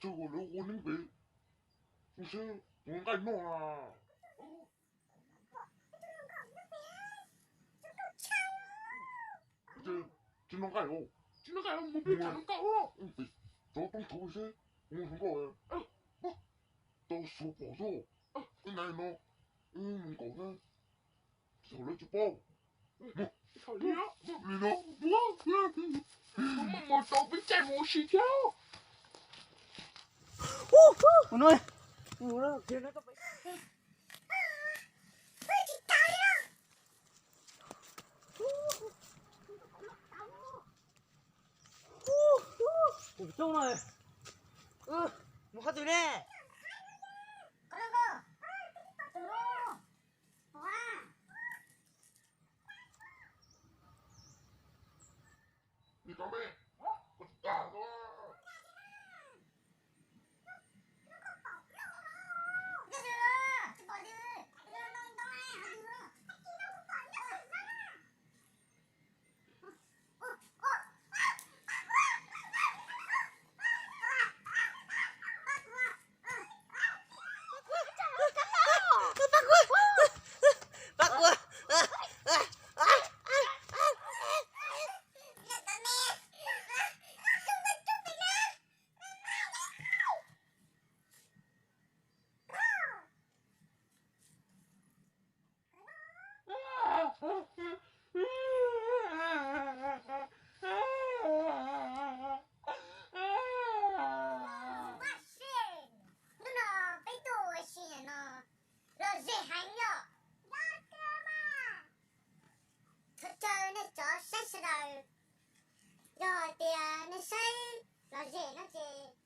Txog lawv ua neeb pem, ua seb tus nqaij noj na. Tsis noj nqaij os. Tsis noj nqaij os, mus peb tham hluas nkauj. Pem tov toob thav seb, mus hluas nkauj tau xyuas pom xwb. Ib nai no wb mus nkaum na, thaum lawv tsis paub. Li no, mus tau peb caij mus ua si thiab. Tus tub no, mus qhov twg ne? Hnub no peb tuaj ua si no, lom zem heev yom. Thov caw nej cov saib sawv daws, yog hais tias nej saib lom zem no ces